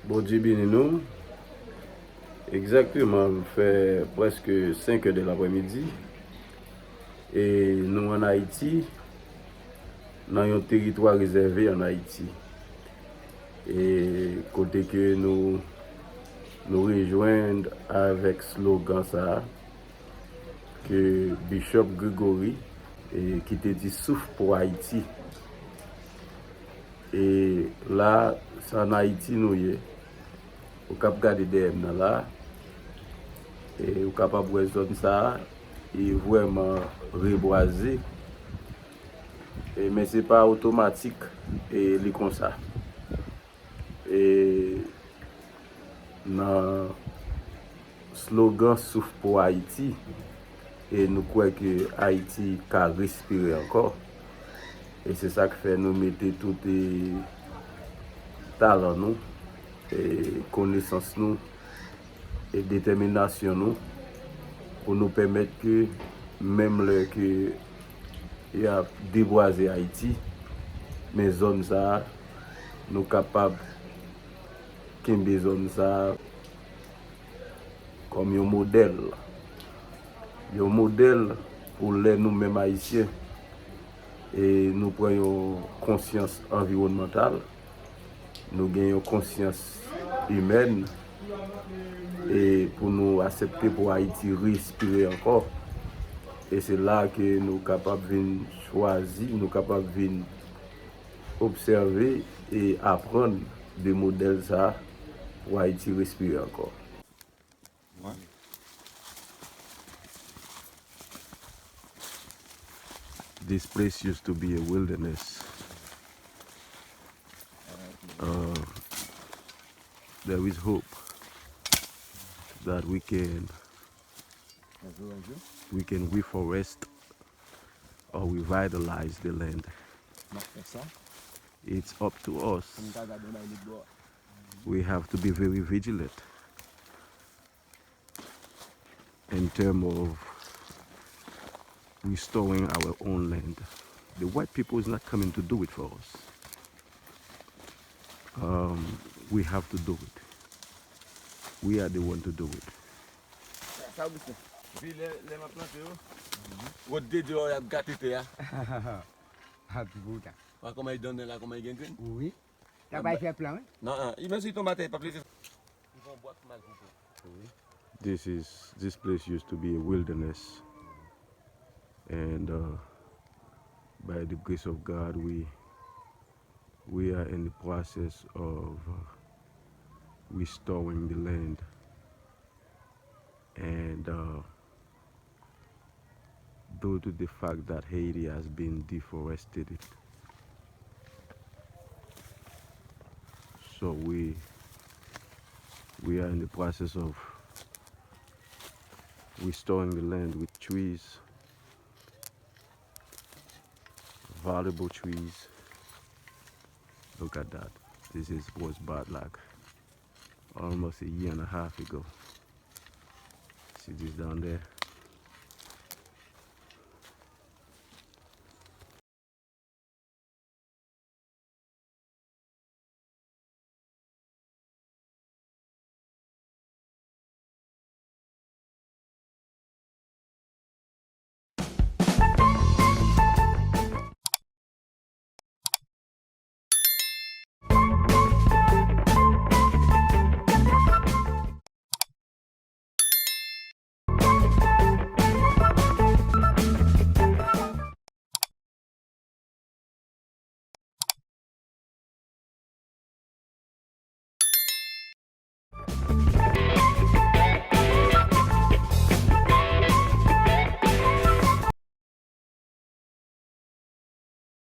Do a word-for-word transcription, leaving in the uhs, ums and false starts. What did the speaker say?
Bondye beni nou. Egzakteman, fè prèske senk è de laprèmidi. E nou ann Ayiti, nan yon teritwa rezève ann Ayiti. E kote ke nou, nou rejwenn avèk slogan sa a, ke Bishop Gregory, e, ki te di Souffle pour Haïti. E la, se ann Ayiti nou ye. Ou k ap gade dèyè m nan la, e ou kapab wè zòn sa a, e vrèman rebwaze. E, men se pa otomatik, e li konsa. E nan slogan Souffle pour Haïti, e nou kwè ke Ayiti ka respire ankò. E se sa k fè nou mete tout, e, talan nou, e konesans nou, e detèminasyon nou, pou nou pèmèt ke menm lè ke y ap debwaze Ayiti, men zòn sa a, nou kapab kenbe zòn sa a kòm yon modèl. Yon modèl pou lè nou menm Ayisyen, e nou pran yon konsyans anviwònmantal, nou gen yon konsyans imèn, e pou nou aksepte pou Ayiti respire ankò. E se la ke nou kapab vin chwazi, nou kapab vin obsève e aprann de modèl sa a pou Ayiti respire ankò. This place used to be a wilderness. Uh, there is hope that we can we can reforest or revitalize the land. N ap fè sa. It's up to us. Pou n ta gade nan lit bò. We have to be very vigilant in terms of restoring our own land. The white people is not coming to do it for us. Um, we have to do it. We are the one to do it. Sa, sa, Augustin. Epi lè, lè m ap plante yo, wòt de deyò y ap gate tè a. A, pi pou ta. Wè kòman y donnen la, kòman y gen grenn? Wi. Sa bay fè plan, wi. Non, non. Li menm si l tonbe atè, li p ap leve. Li fè yon bwa ki mal koupe. Wi. This is, this place used to be a wilderness. And, uh, by the grace of God, we, we are in the process of, uh, restoring the land. And, uh, due to the fact that Haiti has been deforested, so we, we are in the process of restoring the land with trees, valuable trees. Look at that. This is, was bad, like, almost a year and a half ago. See this down there?